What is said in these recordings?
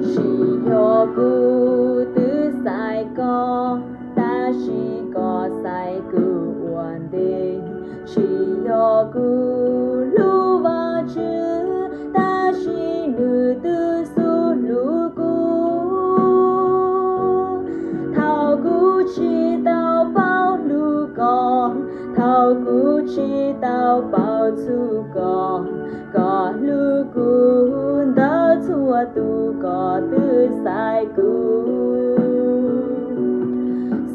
Tsis yog kuv twb xaiv koj, tab sis koj xaiv kuv ua ntej. Tsis yog kuv hlub Vajtswv, tab sis nws twb xub hlub kuv. Thaum kuv tsis tau paub hlub koj, thaum kuv tsis tau paub txhub koj, koj hlub kuv ntawd txhua tus, koj twb xaiv kuv.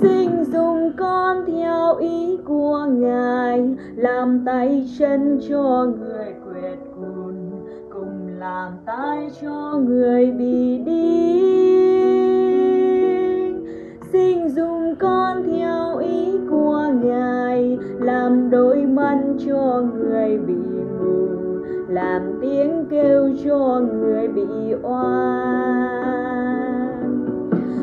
Xin dùng con theo ý của Ngài, làm tay chân cho người quệt cùn, cùng làm tay cho người bị điếc. Xin dùng con theo ý của Ngài, làm đôi mắt cho người bị mù, làm tiếng kêu cho người bị oan.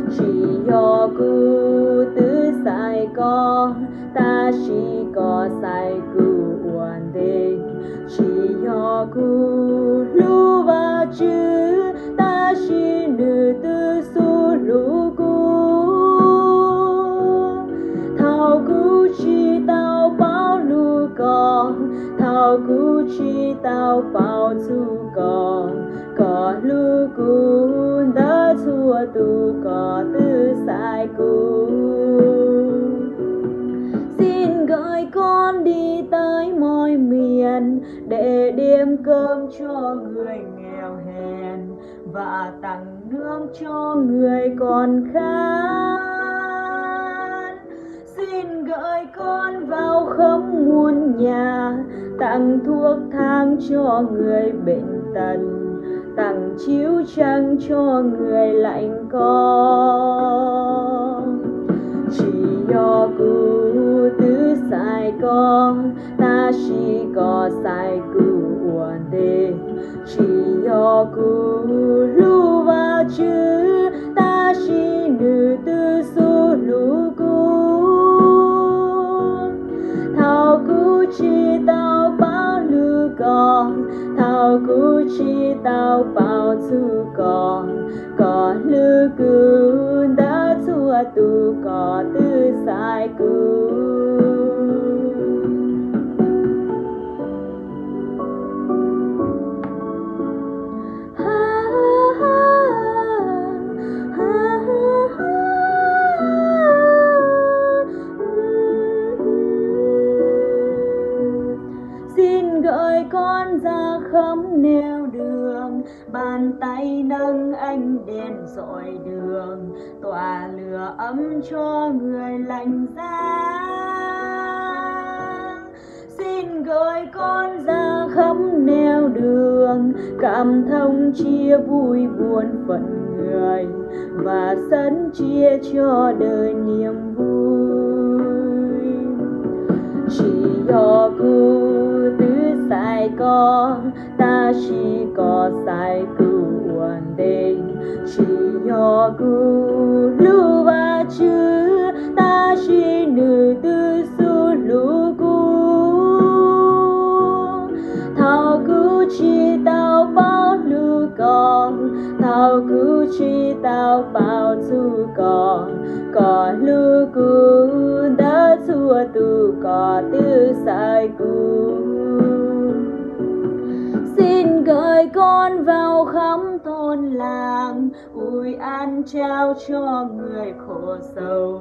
Tsis yog kuv twb xaiv koj, tab sis koj xaiv kuv ua ntej. Tsis yog kuv hlub Vajtswv, tab sis nws twb xub hlub kuv. Thaum kuv tsis tau paub hlub koj, thaum kuv tsis tau paub txhub koj, koj hlub kuv ntawd txhua tus, koj twb xaiv kuv. Xin gửi con đi tới mọi miền, để đem cơm cho người nghèo hèn và tặng nước cho người còn khát. Xin gửi con vào khắp muôn nhà, tặng thuốc thang cho người bệnh tật, tặng chiếu trăng cho người lạnh co. Tsis yog kuv twb xaiv koj, tab sis koj xaiv kuv ua ntej. Tsis yog kuv hlub Vajtswv, tab sis nws twb xub hlub kuv. Thaum kuv tsis tau paub hlub koj, thaum kuv tsis tau paub txhub koj, koj hlub kuv ntawd txhua tus, koj twb xaiv kuv. Xin gửi con ra khắp nẻo đường, bàn tay nâng ánh đèn dọi đường, tỏa lửa ấm cho người lạnh giá. Xin gửi con ra khắp nẻo đường, cảm thông chia vui buồn phận người, và sân chia cho đời niềm vui. Tsis yog kuv twb xaiv koj, tab sis koj xaiv kuv ua ntej. Tsis yog kuv hlub Vajtswv, tab sis nws twb xub hlub kuv. Thaum kuv tsis tau paub hlub koj, thaum kuv tsis tau paub txhub koj, koj hlub kuv ntawd txhua tus, koj twb xaiv kuv. Xin gửi con vào khắp thôn làng, ủi an trao cho người khổ sầu,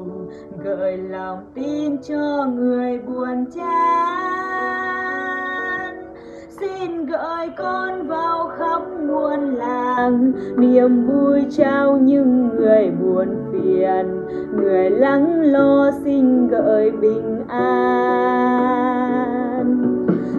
gửi lòng tin cho người buồn chán. Xin gửi con vào khắp muôn làng, niềm vui trao những người buồn phiền, người lắng lo xin gửi bình an.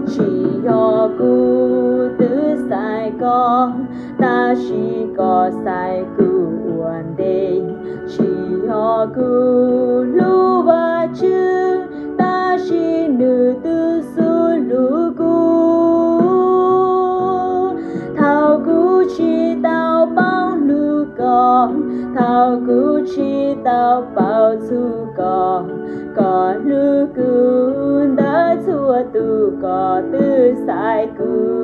Tsis yog kuv twb xaiv koj, tab sis koj xaiv kuv ua ntej. Tsis yog kuv hlub Vajtswv, tab sis nws twb xub hlub kuv. Thaum kuv tsis tau paub hlub koj, thaum kuv tsis tau paub txog koj, koj hlub kuv ntawm txhua tus, koj twb xaiv kuv.